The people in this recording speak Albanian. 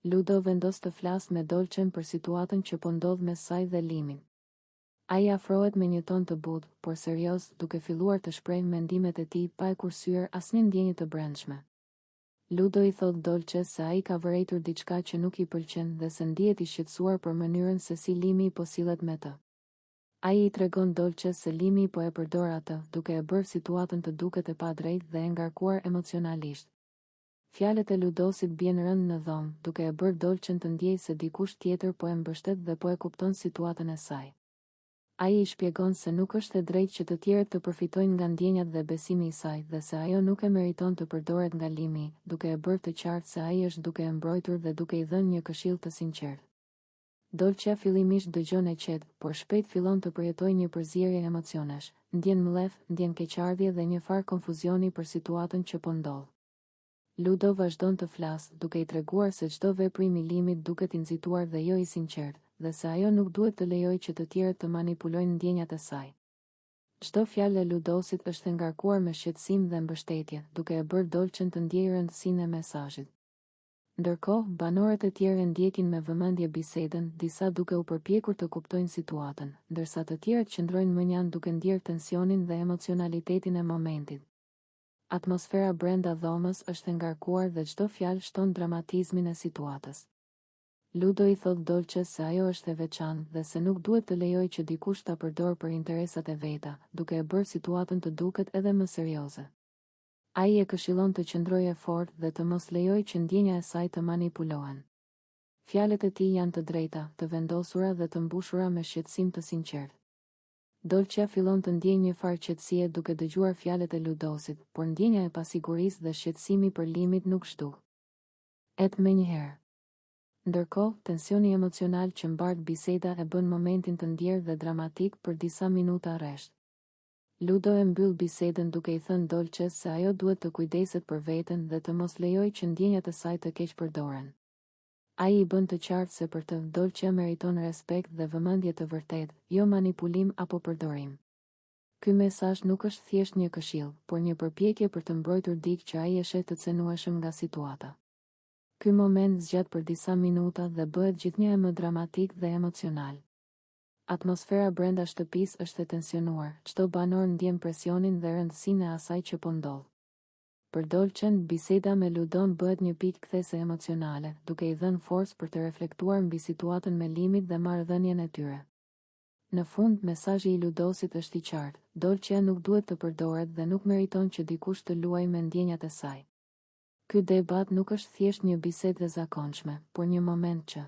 Ludo vendos të flasë me Dolçen për situatën që po ndodh mes saj dhe Limit. Ai afrohet me një ton të butë, por serioz, duke filluar të shprehë mendimet e tij pa e kursyer asnjë ndjenjë të brendshme. Ludo i thotë Dolçes se ai ka vërejtur diçka që nuk i pëlqen dhe se ndihet i shqetësuar për mënyrën se si Limi po sillet me të. Ai i tregon Dolçes se Limi po e përdor atë, duke e bërë situatën të duket e padrejtë dhe e ngarkuar emocionalisht. Fjalët e Ludosit bien rëndë në dhomë, duke e bërë Dolçen të ndjejë se dikush tjetër po e mbështet dhe po e kupton situatën e saj. Ai i shpjegon se nuk është e drejtë që të tjerët të përfitojnë nga ndjenjat dhe besimi i saj dhe se ajo nuk e meriton të përdoret nga Limi, duke e bërë të qartë se ai është duke e mbrojtur dhe duke i dhënë një këshillë të sinqertë. Dolçja fillimisht dëgjon e qetë, por shpejt fillon të përjetojë një përzierje emocionesh, ndjen mllef, ndjen keqardhje dhe një farë konfuzioni për situatën që po ndodh. Ludo vazhdon të flasë, duke i treguar se çdo veprim i Limit duket i nxituar dhe jo i sinqertë, dhe se ajo nuk duhet të lejojë që të tjerët të manipulojnë ndjenjat e saj. Çdo fjalë e Ludosit është e ngarkuar me shqetësim dhe mbështetje, duke e bërë Dolçen të ndjejë rëndësinë e mesazhit. Ndërkohë, banorët e tjerë e ndjekin me vëmendje bisedën, disa duke u përpjekur të kuptojnë situatën, ndërsa të tjerët qëndrojnë mënjanë duke ndjerë tensionin dhe emocionalitetin e momentit. Atmosfera brenda dhomës është e ngarkuar dhe çdo fjalë shton dramatizmin e situatës. Ludo i thotë Dolçes se ajo është e veçantë dhe se nuk duhet të lejojë që dikush ta përdorë për interesat e veta, duke e bërë situatën të duket edhe më serioze. Ai e këshillon të qëndrojë e fortë dhe të mos lejojë që ndjenja e saj të manipulohen. Fjalët e tij janë të drejta, të vendosura dhe të mbushura me shqetësim të sinqertë. Dolçja fillon të ndjejë një farë qetësie duke dëgjuar fjalët e Ludosit, por ndjenja e pasigurisë dhe shqetësimi për Limit nuk zhduket menjëherë. Ndërkohë, tensioni emocional që mbart biseda e bën momentin të ndjerë dhe dramatik për disa minuta rresht. Ludo e mbyll bisedën duke i thënë Dolçes se ajo duhet të kujdeset për veten dhe të mos lejojë që ndjenjat e saj të keqpërdoren. Ai i bën të qartë se për të, Dolçja meriton respekt dhe vëmendje të vërtetë, jo manipulim apo përdorim. Ky mesazh nuk është thjesht një këshillë, por një përpjekje për të mbrojtur dikë që ai e sheh të cenueshëm nga situata. Ky moment zgjat për disa minuta dhe bëhet gjithnjë e më dramatik dhe emocional. Atmosfera brenda shtëpisë është e tensionuar, çdo banor ndjen presionin dhe rëndësinë e asaj që po ndodh. Për Dolçen, biseda me Ludon bëhet një pikë kthese emocionale, duke i dhënë forcë për të reflektuar mbi situatën me Limit dhe marrëdhënien e tyre. Në fund, mesazhi i Ludosit është i qartë, Dolçja nuk duhet të përdoret dhe nuk meriton që dikush të luajë me ndjenjat e saj. Ky debat nuk është thjesht një bisedë e zakonshme, por një moment që.